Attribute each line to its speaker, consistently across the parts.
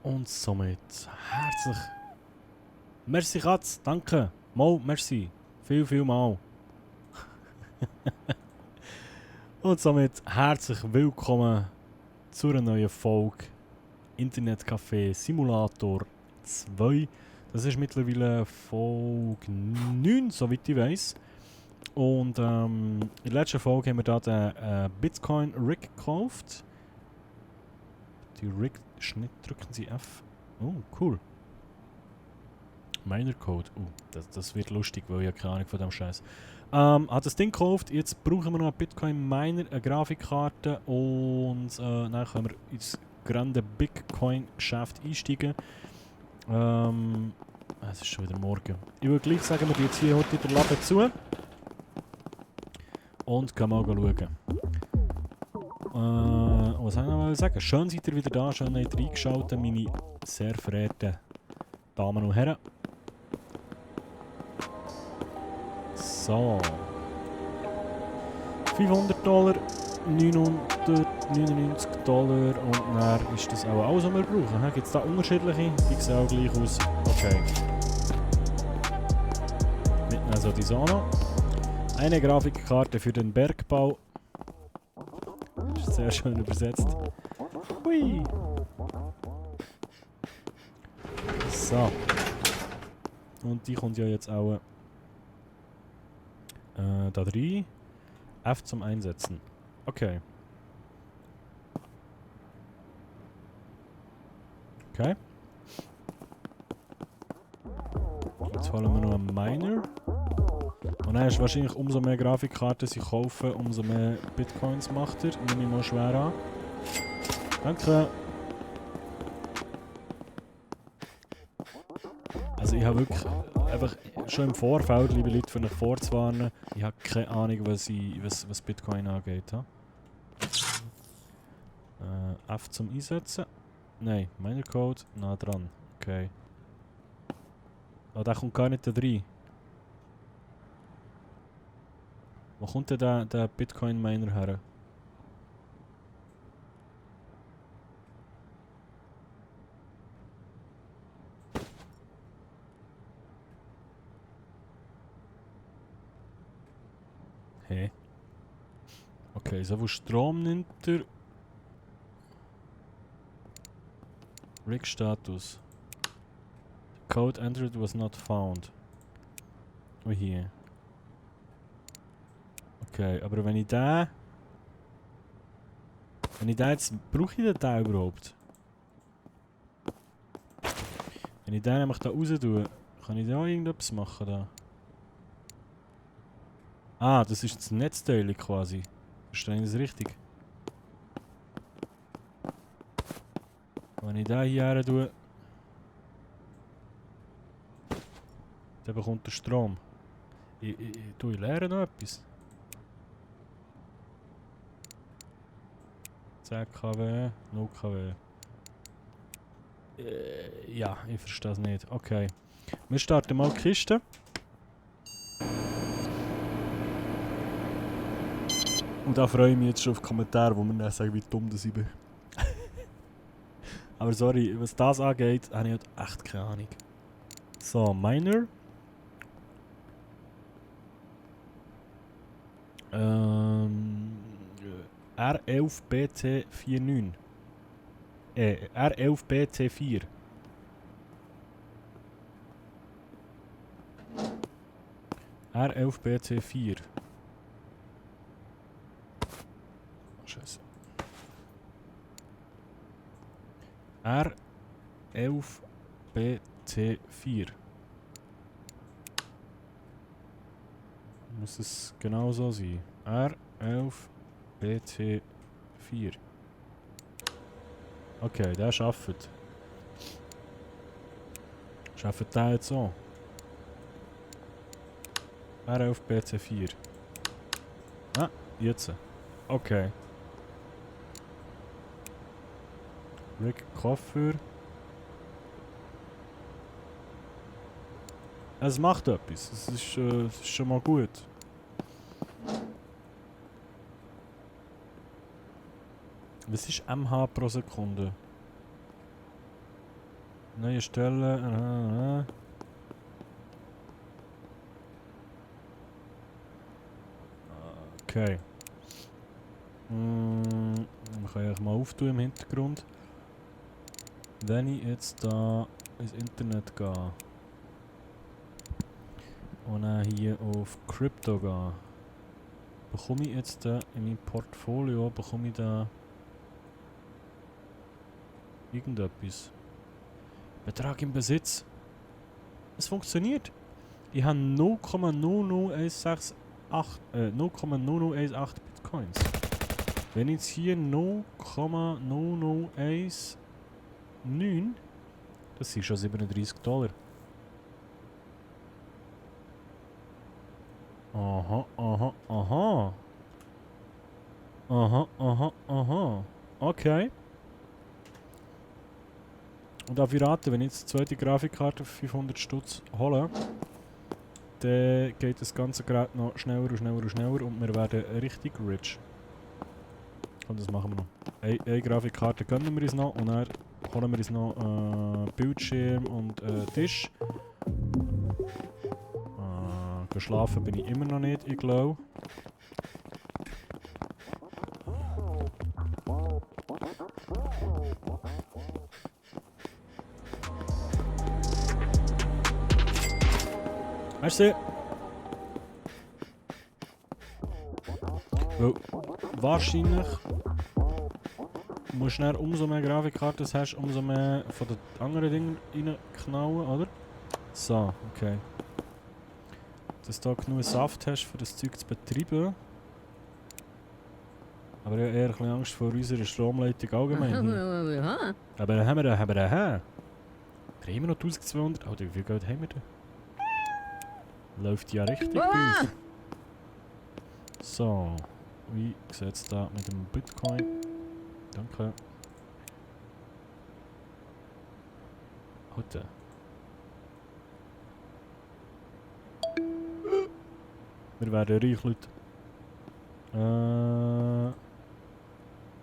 Speaker 1: Und somit herzlich. Merci Katz, danke. Mal, merci. Viel mal. Und somit herzlich willkommen zu einer neuen Folge Internetcafé Simulator 2. Das ist mittlerweile Folge 9, soweit ich weiss. Und in der letzten Folge haben wir da den Bitcoin Rig gekauft. Die Rig Schnitt drücken Sie F. Oh, cool. Miner Code. Das wird lustig, weil ich ja keine Ahnung von dem Scheiß. Hat das Ding gekauft, jetzt brauchen wir noch einen Bitcoin Miner, eine Grafikkarte und dann können wir ins grande Bitcoin Geschäft einsteigen. Es ist schon wieder morgen. Ich würde gleich sagen, wir jetzt hier heute den Laden zu und gehen mal schauen. Was soll ich noch sagen? Schön seid ihr wieder da, schön habt ihr reingeschaut, meine sehr verehrten Damen und Herren. So. $500, $999 und dann ist das auch alles, was wir brauchen. Gibt es da unterschiedliche? Die sehen auch gleich aus. Okay. Mitnehmen also die Sono. Eine Grafikkarte für den Bergbau. Das ist sehr schön übersetzt. Hui. So. Und die kommt ja jetzt auch da rein. F zum Einsetzen. Okay. Okay. Jetzt holen wir noch einen Miner. Und dann ist wahrscheinlich umso mehr Grafikkarten sie kaufen, umso mehr Bitcoins macht er. Nehme ich mal schwer an. Danke. Also ich habe wirklich einfach schon im Vorfeld, liebe Leute, für euch vorzuwarnen, ich habe keine Ahnung, was Bitcoin angeht. F zum Einsetzen. Nein, Miner Code, nah dran. Okay. Oh, der kommt gar nicht da rein. Wo kommt denn der Bitcoin Miner her? Hä? Okay, so viel Strom nimmt er. Rig Status. Code entered was not found. Oh hier. Okay, aber wenn ich den jetzt... Brauche ich den überhaupt? Wenn ich den nämlich da raus tue, kann ich da auch irgendetwas machen da? Ah, das ist das Netzteil quasi. Verstehe ich das richtig? Wenn ich den hierher tue, dann bekommt er Strom. Ich lerne noch etwas. 10 kW, 0 kW. Ja, ich verstehe es nicht. Okay. Wir starten mal die Kiste. Und da freue ich mich jetzt schon auf Kommentare, wo mir dann sagen, wie dumm das ich bin. Aber sorry, was das angeht, habe ich halt echt keine Ahnung. So, Miner. R11BT49. R11BT4. R11BT4. Scheiße. R11BT4. Muss es genau so sein? R11BT4. Okay, der arbeitet. Arbeitet der jetzt so? R11BT4. Ah, jetzt. Okay. Rick Koffer. Es macht etwas. Es ist schon mal gut. Was ist MH pro Sekunde? Neue Stelle. Okay. Ich kann ich mal auftun im Hintergrund. Wenn ich jetzt da ins Internet gehe und dann hier auf Crypto gehe, bekomme ich jetzt in meinem Portfolio irgendetwas. Betrag im Besitz. Es funktioniert. Ich habe 0,00168 Bitcoins. Wenn jetzt hier 0,0019, das sind schon $37. Aha. Okay. Und darf ich raten, wenn ich jetzt die zweite Grafikkarte für 500 Stutz hole, dann geht das ganze Gerät noch schneller und wir werden richtig rich. Und das machen wir noch. Eine Grafikkarte gönnen wir uns noch und dann holen wir uns noch Bildschirm und Tisch. Geschlafen bin ich immer noch nicht, ich glaube. Merci. Weil wahrscheinlich musst du dann umso mehr Grafikkarten hast, umso mehr von den anderen Dingen reinknallen, oder? So, okay. Dass du da genug Saft hast, für das Zeug zu betreiben. Aber ich habe eher ein bisschen Angst vor unserer Stromleitung allgemein. Hier. Aber haben wir haben immer noch 1200. Alter, wie viel Geld haben wir da? Läuft ja richtig bei uns. So. Wie sieht es da mit dem Bitcoin? Danke. Heute. Wir werden reich, Leute.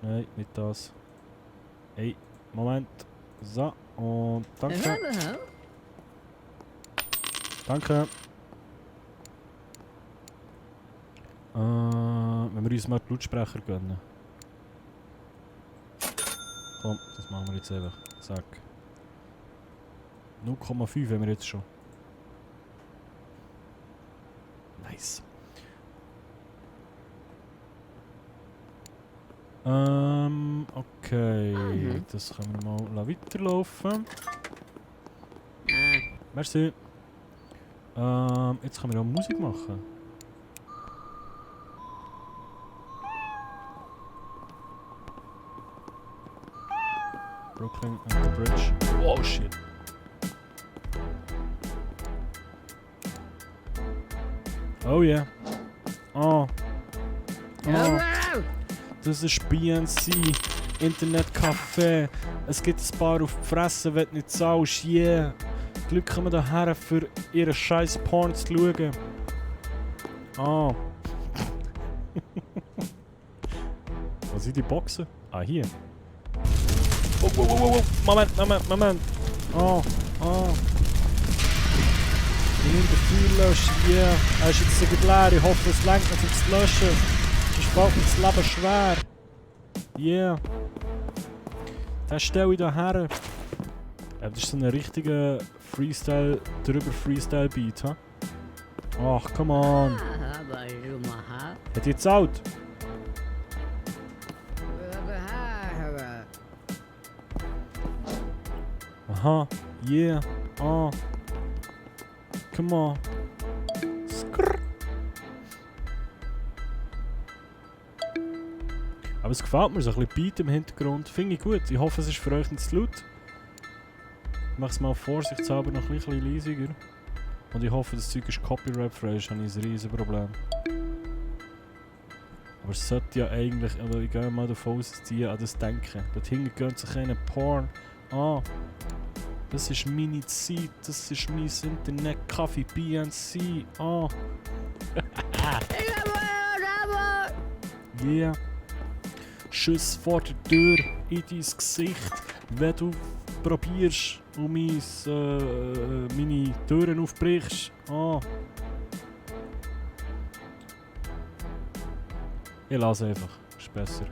Speaker 1: Nein, nicht das. Hey, Moment. So, und danke. Danke. Wenn wir uns mal die Lautsprecher gönnen. Komm, das machen wir jetzt einfach. Zack. 0,5 haben wir jetzt schon. Nice. Okay. Das können wir mal weiterlaufen. Merci. Jetzt können wir auch Musik machen. Brooklyn and the Bridge. Oh shit. Oh yeah. Oh. Das ist BNC. Internetcafé. Es gibt ein paar auf die Fresse, wenn du nicht zahlst. Yeah. Glück kommen daher für ihre scheiß Porn zu schauen. Oh. Wo sind die Boxen? Ah, hier. Oh. Moment. Oh. Ich nehme den Feuer löschen, yeah. Er ist jetzt sogar leer, ich hoffe es lenkt nicht ums Löschen. Sonst fällt mir das Leben schwer. Yeah. Den stelle ich da her. Das ist so ein richtiger Freestyle, drüber Freestyle-Beat, ha? Ach, come on. Hat die gezahlt? Aha, yeah, oh. Come on. Skrrr. Aber es gefällt mir, so ein bisschen Beat im Hintergrund. Finde ich gut. Ich hoffe, es ist für euch nicht zu laut. Ich mache es mal vorsichtshalber noch ein bisschen leisiger. Und ich hoffe, das Zeug ist copyright-frei, ist habe ich ein riesen Problem. Aber es sollte ja eigentlich, also ich gehe mal davon aus, dass die an das denken. Dort hinten gönnt sich einen Porn. Ah, das ist meine Zeit, das ist mein Internet-Kaffee BNC. Ah. Yeah. Schüsse vor der Tür in dein Gesicht, wenn du probierst und meine Türen aufbrichst. Ah. Ich lasse einfach, ist besser.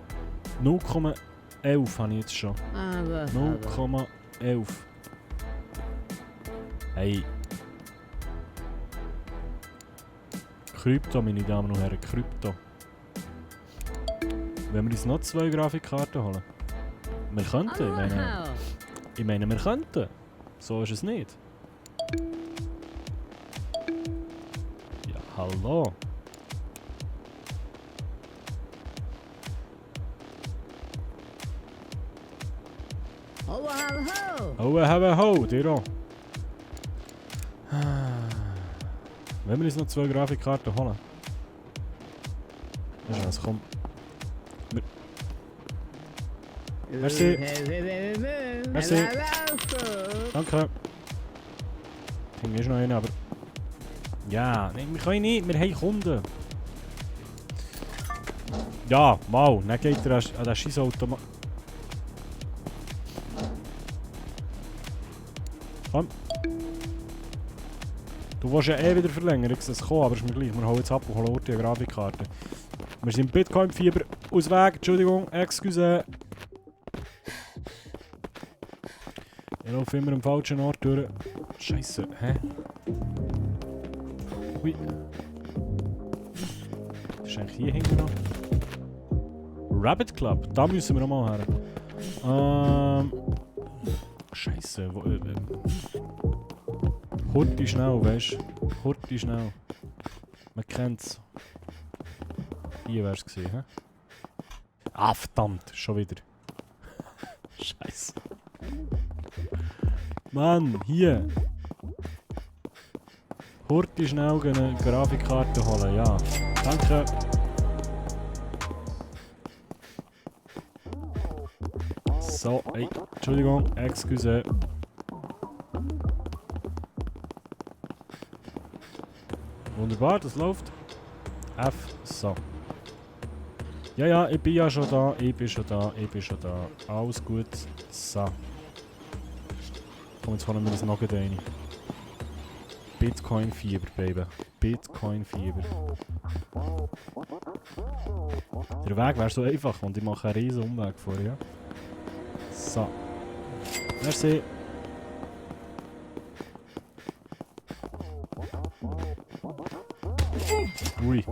Speaker 1: 0,11 habe ich jetzt schon. 0,11. Hey. Krypto, meine Damen und Herren, Krypto. Wenn wir uns noch 2 Grafikkarten holen. Wir könnten, ich meine, wir könnten. So ist es nicht. Ja, hallo. Ho, dir auch. Wenn wir uns noch 2 Grafikkarten holen. Weißt du was, komm. Merci. Merci. Danke. Ich finde ist noch einen, aber... Ja, nein, wir können nicht, wir haben Kunden. Ja, mal, dann geht er an den Scheissautomat. Komm. Du willst ja wieder Verlängerung, das kommen, aber ist mir gleich. Wir holen jetzt ab und holen die Grafikkarte. Wir sind im Bitcoin-Fieber. Aus Weg, Entschuldigung, excuse. Ich laufe immer am falschen Ort durch. Scheiße, hä? Hui. Das ist eigentlich hier hinten noch. Rabbit Club, da müssen wir nochmal her. Scheiße, wo... Hurti schnell, weißt du? Hurti schnell. Man kennt's. Hier wär's gewesen, hä? Ah, verdammt, schon wieder. Scheiße. Mann, hier. Hurti schnell eine Grafikkarte holen, ja. Danke. So, ey, Entschuldigung, excuse. Wunderbar, das läuft. F, so. Ja, ich bin ja schon da, ich bin schon da. Alles gut. So. Komm, jetzt holen wir das noch rein. Bitcoin-Fieber, Baby. Bitcoin-Fieber. Der Weg wäre so einfach und ich mache einen riesen Umweg vor, ja. So. Merci. Ui.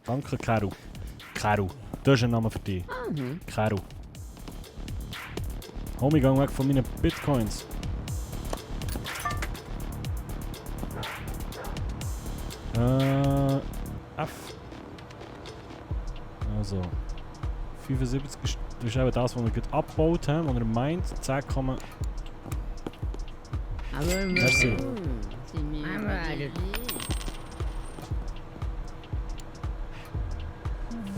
Speaker 1: Danke, Keru. Keru. Das ist ein Name für dich. Keru. Homie, gang weg von meinen Bitcoins. F. Also. 75 ist, das ist eben das, was wir gerade abgebaut haben, was er meint. 10, merci.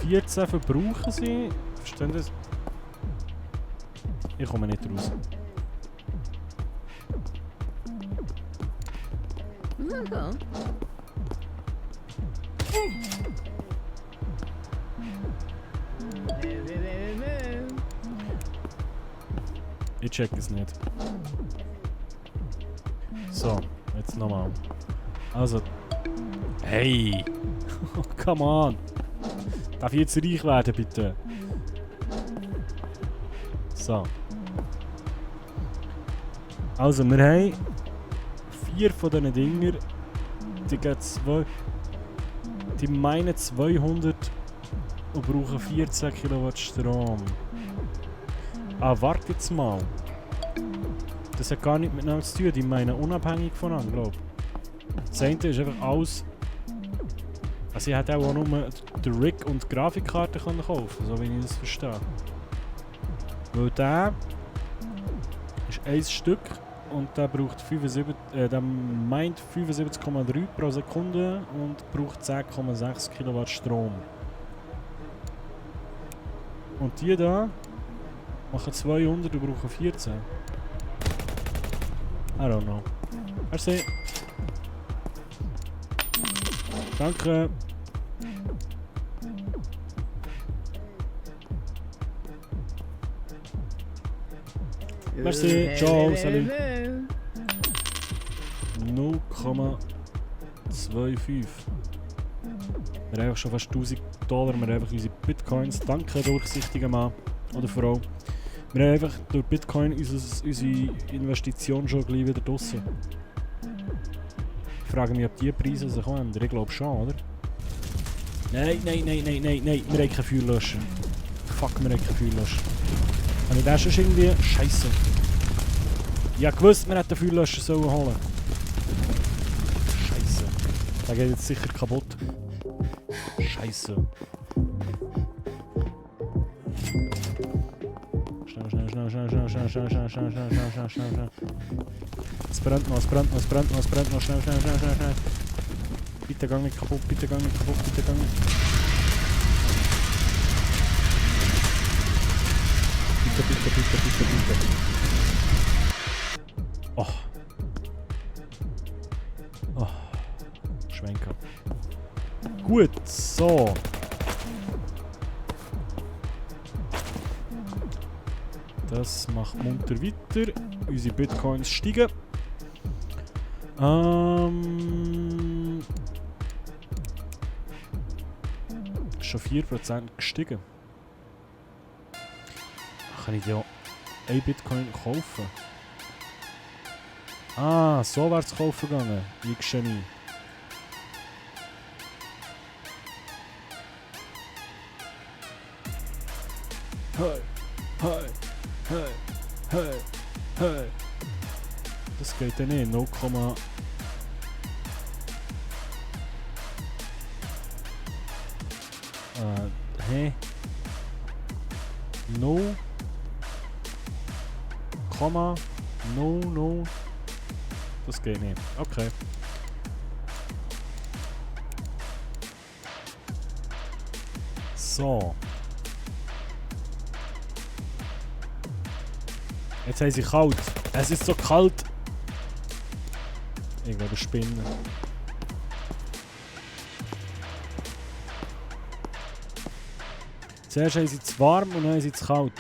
Speaker 1: 14 verbrauchen sie. Verstehen das? Ich komme nicht raus. Ich check es nicht. So, jetzt nochmal. Also. Hey! Come on! Darf ich jetzt reich werden, bitte? So. Also, wir haben 4 von diesen Dinger. Die gehen 2. Die meinen 200 und brauchen 14 Kilowatt Strom. Ah, warte jetzt mal. Das hat gar nicht miteinander zu tun. Die meinen unabhängig voneinander, glaube ich. Das eine ist einfach alles. Also ich hätte auch nur den Rig und die Grafikkarte kaufen, so wie ich das verstehe. Weil der ist ein Stück und der braucht 75, der meint 75,3 pro Sekunde und braucht 10,6 Kilowatt Strom. Und die da machen 200 und brauchen 14. I don't know. Merci. Merci, ciao, salut. 0,25. Wir haben einfach schon fast $1000. Wir haben einfach unsere Bitcoins. Danke, durchsichtiger Mann oder Frau. Wir haben einfach durch Bitcoin unsere Investition schon gleich wieder draussen. Ich frage mich, ob die Preise sich auch ändern. Ich glaube schon, oder? Nein. Wir haben keinen Feuerlöscher. Fuck, wir haben keinen Feuerlöscher. Habe ich den schon irgendwie... Scheiße. Ich habe gewusst, wir hätten den Feuerlöscher holen sollen. Scheiße. Der geht jetzt sicher kaputt. Scheiße. Schnell. Es brennt noch, schnell. Bitte gang nicht kaputt. Bitte. Oh. Schwenker. Gut, so. Das macht munter weiter. Unsere Bitcoins steigen. Schon 4% gestiegen. Kann ich ja ein Bitcoin kaufen? Ah, so wäre es kaufen gegangen. Wie Genie. Hey. Das geht ja nicht. 0, No. Das geht nicht. Okay. So. Jetzt haben sie kalt. Es ist so kalt. Ich glaube, Spinnen. Zuerst haben sie zu warm und dann haben sie zu kalt.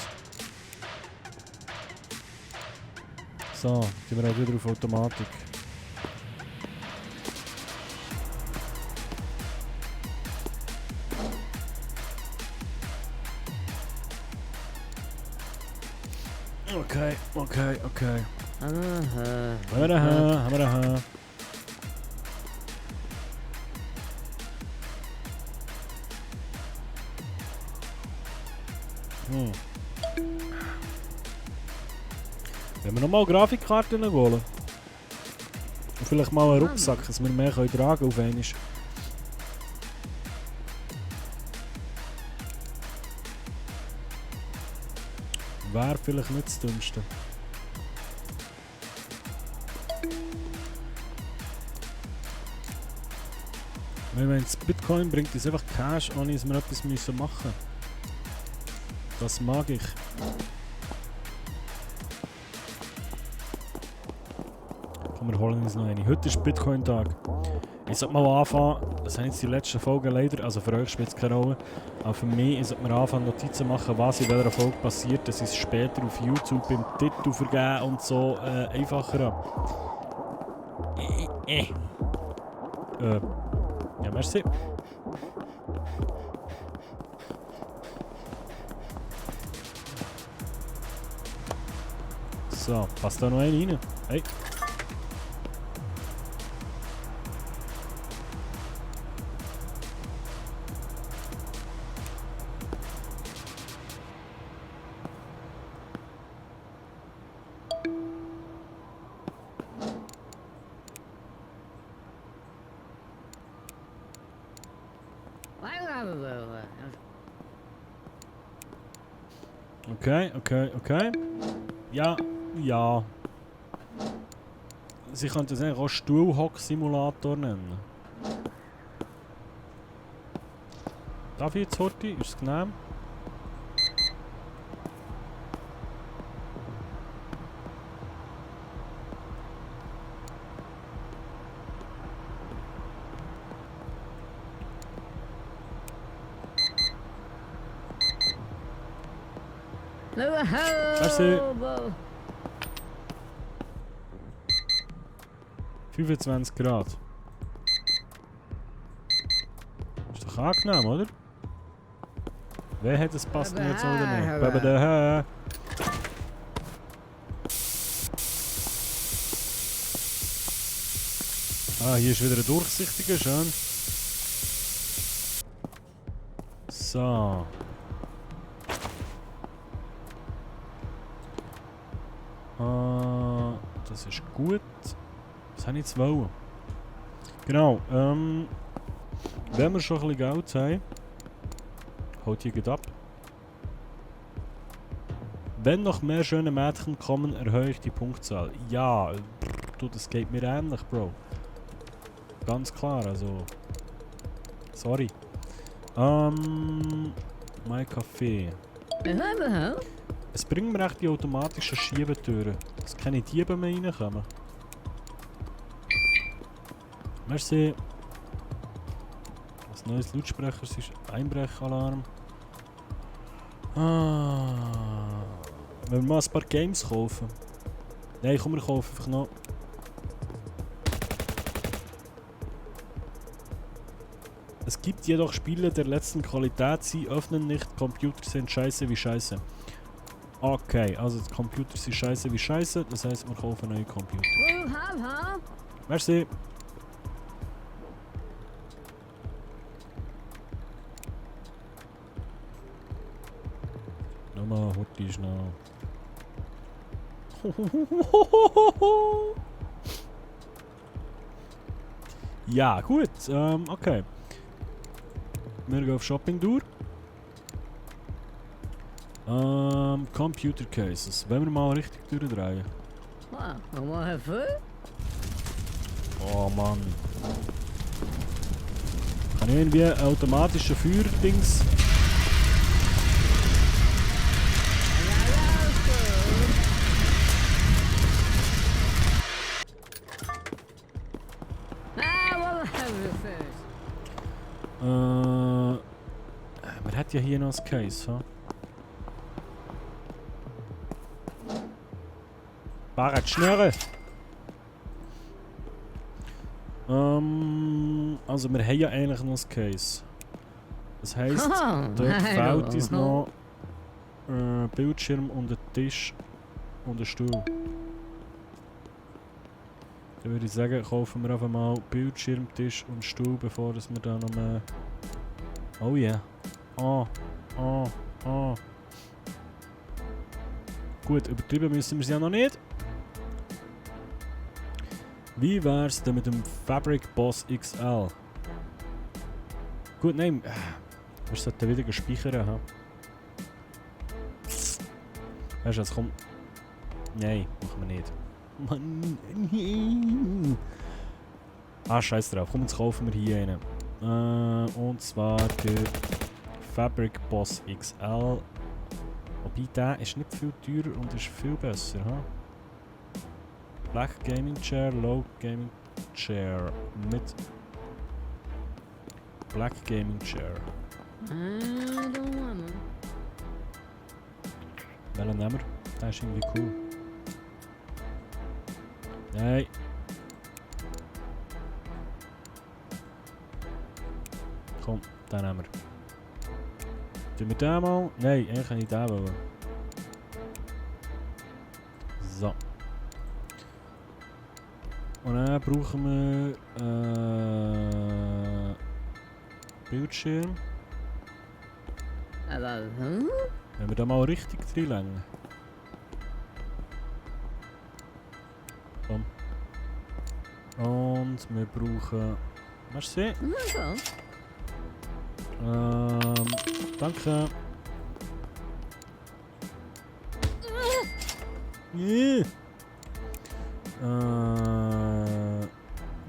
Speaker 1: So, gehen wir auch wieder auf Automatik. Okay. Haben wir da. Wenn wir nochmal Grafikkarten holen. Und vielleicht mal einen Rucksack, dass wir mehr tragen können auf einmal. Wäre vielleicht nicht das Dümmste. Wenn es Bitcoin bringt, ist einfach Cash, ohne dass wir etwas machen müssen. Das mag ich. Komm, wir holen uns noch eine. Heute ist Bitcoin-Tag. Ich sollte mal anfangen, das haben jetzt die letzten Folgen leider, also für euch spielt es keine Rolle, aber für mich sollte man anfangen, Notizen machen, was in welcher Folge passiert, dass ich es später auf YouTube beim Titel vergeben und so einfacher habe. Ja, merci. So, passt da noch eine rein? Hey. Okay. Ja. Sie könnten es eigentlich auch Stuhlhock-Simulator nennen. Darf ich jetzt heute? Ist es genehm? Merci. 25 Grad. Ist doch angenehm, oder? Wer hat es passt mir jetzt oder nicht? Baba da. Ah, hier ist wieder ein durchsichtiger, schön. So. Das ist gut. Was habe ich jetzt wollen? Genau, wenn wir schon ein bisschen Geld haben, haut hier gut ab. Wenn noch mehr schöne Mädchen kommen, erhöhe ich die Punktzahl. Ja, du, das geht mir ähnlich, Bro. Ganz klar, also. Sorry. Mein Kaffee. Es bringt mir echt die automatischen Schiebetüren, dass keine Diebe mehr reinkommen. Merci. Was neues Lautsprecher ist Einbrechalarm. Wenn wir mal ein paar Games kaufen. Nein, komm, wir kaufen einfach noch. Es gibt jedoch Spiele der letzten Qualität, sie öffnen nicht, Computer sind scheiße wie scheiße. Okay, also die Computer sind scheiße wie scheiße, das heisst, wir kaufen neue Computer. Merci. Nochmal, Horti ist noch. Ja, gut, okay. Wir gehen auf Shopping durch. Computer Cases. Wenn wir mal richtig durchdrehen. Oh Mann. Kann ich irgendwie automatische Feuerdings? Man hat ja hier noch das Case, ha? Barret schnurren! Also wir haben ja eigentlich noch das Case. Das heisst, dort fehlt uns noch Bildschirm und ein Tisch und ein Stuhl. Dann würde ich sagen, kaufen wir einfach mal Bildschirm, Tisch und Stuhl, bevor dass wir da noch mehr... Oh yeah. Gut, übertrieben müssen wir es ja noch nicht. Wie wär's denn mit dem Fabric Boss XL? Gut, nein. Wir sollten wieder speichern haben. Weißt du, es kommt... Nein, machen wir nicht. Mann. Ah, scheiß drauf. Komm, jetzt kaufen wir hier einen. Und zwar der Fabric Boss XL. Wobei der ist nicht viel teurer und ist viel besser. Ha? Black Gaming Chair, Low Gaming Chair mit Black Gaming Chair. Welchen nehmen wir? Der ist irgendwie cool. Nein. Komm, den nehmen wir. Tun wir den mal? Nein, eigentlich kann ich den wollen. So. Und dann brauchen wir Bildschirm. Wenn wir da mal richtig reinlängen. Komm. Und wir brauchen... Merci. Danke.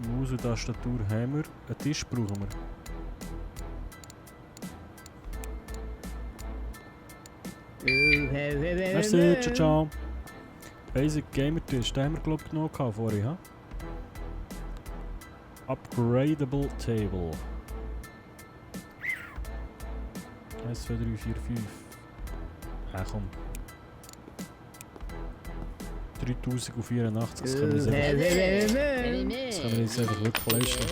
Speaker 1: Maus und Tastatur haben wir. Einen Tisch brauchen wir. Merci, ciao, ciao. Basic Gamer Tisch, den haben wir glaube ich noch vorhin, ha? Upgradable Table. 1, 2, 3, 4, 5. Ja, komm. 3. 3084, das können wir uns einfach wirklich leisten.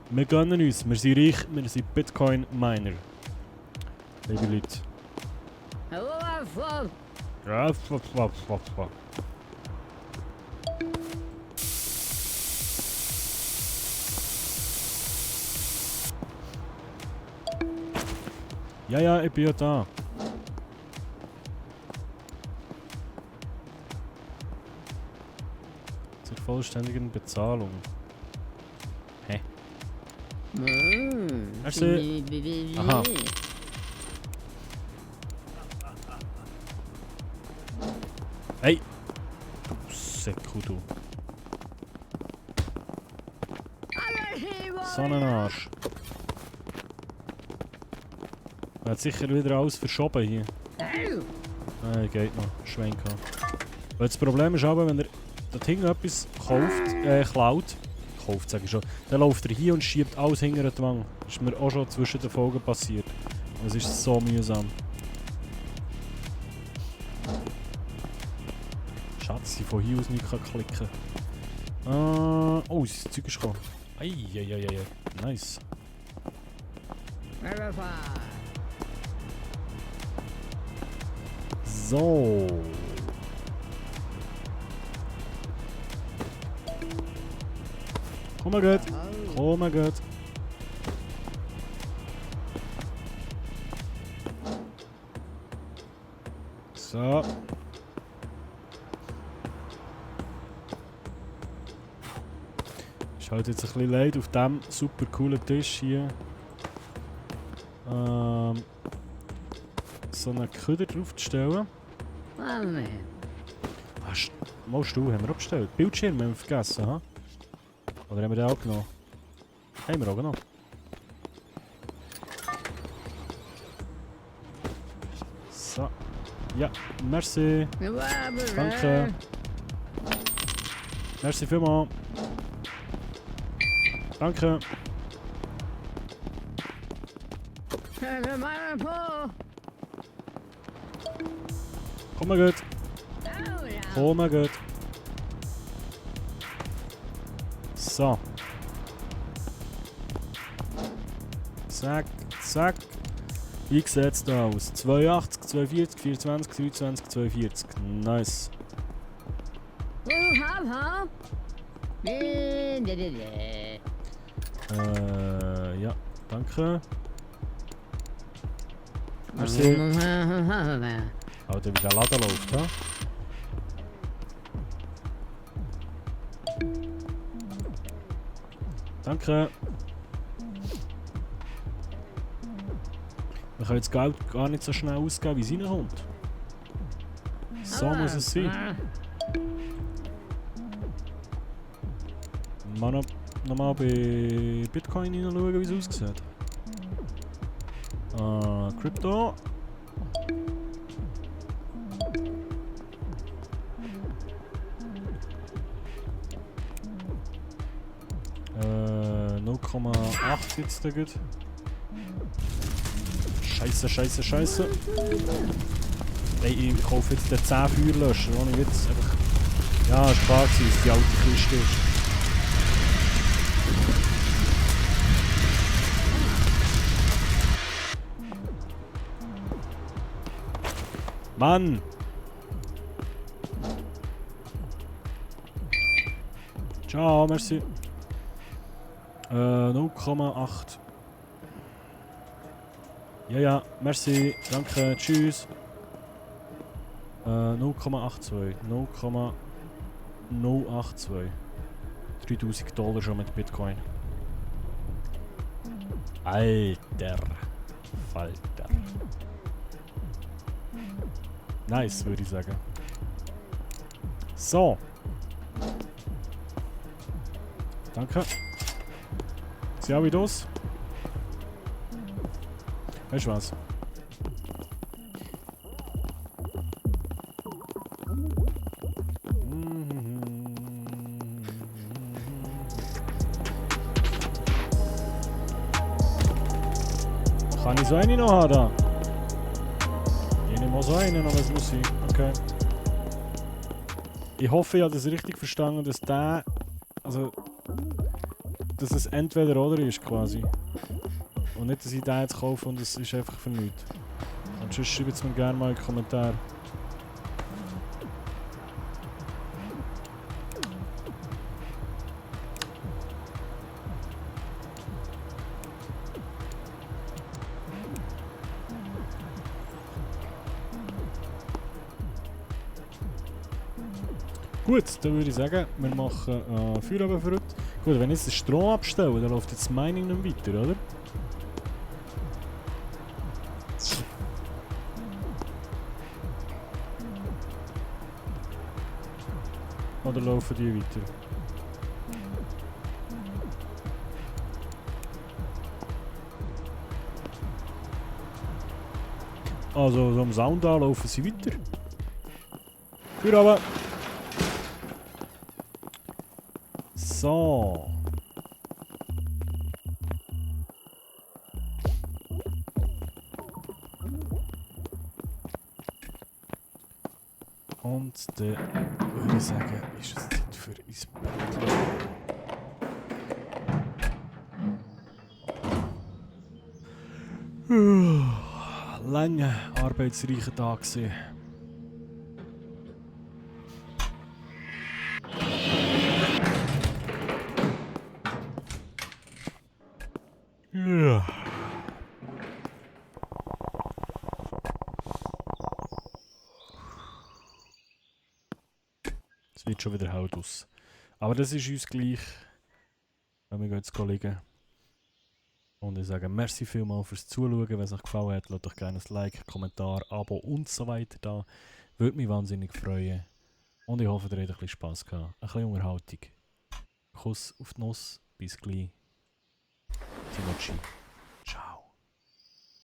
Speaker 1: Wir gönnen uns, wir sind reich, wir sind Bitcoin-Miner. Liebe Leute. Ja, ja, ich bin ja da. Zur vollständigen Bezahlung. Hä? Merci. Aha. Hey! Du Säcku, du. Sonnenarsch. Er hat sicher wieder alles verschoben hier. Nein, geht noch. Schwenk an. Weil das Problem ist aber, wenn er dort hinten etwas klaut, sage ich schon, dann läuft er hier und schiebt alles hinter die Wange. Das ist mir auch schon zwischen den Folgen passiert. Es ist so mühsam. Schatz, ich von hier aus nicht klicken kann. Oh, das Zeug ist gekommen. Eieieiei. Nice. So. Komm mal gut. Komm mal gut. So. Ist halt jetzt ein bisschen leid auf diesem super coolen Tisch hier. So einen Köder draufzustellen. Mal Stuhl haben wir auch bestellt. Bildschirm haben wir vergessen, ha? Oder haben wir den auch genommen? Haben wir auch genommen. So. Ja, merci. Danke. Merci vielmals. Danke. Komm mal gut. Komm mal gut. So. Zack, zack. Wie sieht es da aus? 82, 42, 24, 23, 42. Nice. Ja, danke. Merci. Alter, wie der Laden läuft, ha? Danke. Wir können jetzt Geld gar nicht so schnell ausgeben, wie es reinkommt. So muss es sein. Mal nochmal bei Bitcoin hineinschauen, wie es aussieht. Crypto. Äh, 0,8 jetzt da gut. Scheiße, scheiße, scheiße. Ey, ich kaufe jetzt den 10 Feuerlöscher, ohne Witz. Einfach. Ja, ist klar gewesen, dass die alte Kiste ist. Mann! Ciao, merci. 0,8. Ja, ja, merci, danke, tschüss. 0,82. 0,082. $3000 schon mit Bitcoin. Alter Falter. Nice, würde ich sagen. So. Danke. Sieh auch wie das. Weißt du was? Kann ich so eine noch haben? Da? nehme auch so einen, aber es muss sein. Okay. Ich hoffe, ich habe das richtig verstanden, dass der... Also... Dass es entweder oder ist, quasi. Und nicht, dass ich den jetzt kaufe und es ist einfach für nichts. Und sonst schreibt es mir gerne mal in den Kommentaren. Gut, dann würde ich sagen, wir machen Feierabend für heute. Gut, wenn ich jetzt den Strom abstelle, dann läuft jetzt das Mining nicht weiter, oder? Oder laufen die weiter? Also, so am Sound an laufen sie weiter. Feierabend! So. Und dann würde ich sagen, ist es Zeit für ins Bett. Langer, arbeitsreicher Tag gewesen. Ja. Es wird schon wieder Haut aus. Aber das ist uns gleich. Wenn wir jetzt liegen. Und ich sage merci vielmals fürs Zuschauen. Wenn es euch gefallen hat, lasst doch gerne ein Like, Kommentar, Abo und so weiter da. Würde mich wahnsinnig freuen. Und ich hoffe, ihr habt ein bisschen Spass gehabt. Ein bisschen Unterhaltung. Kuss auf die Nuss. Bis gleich. Timochi.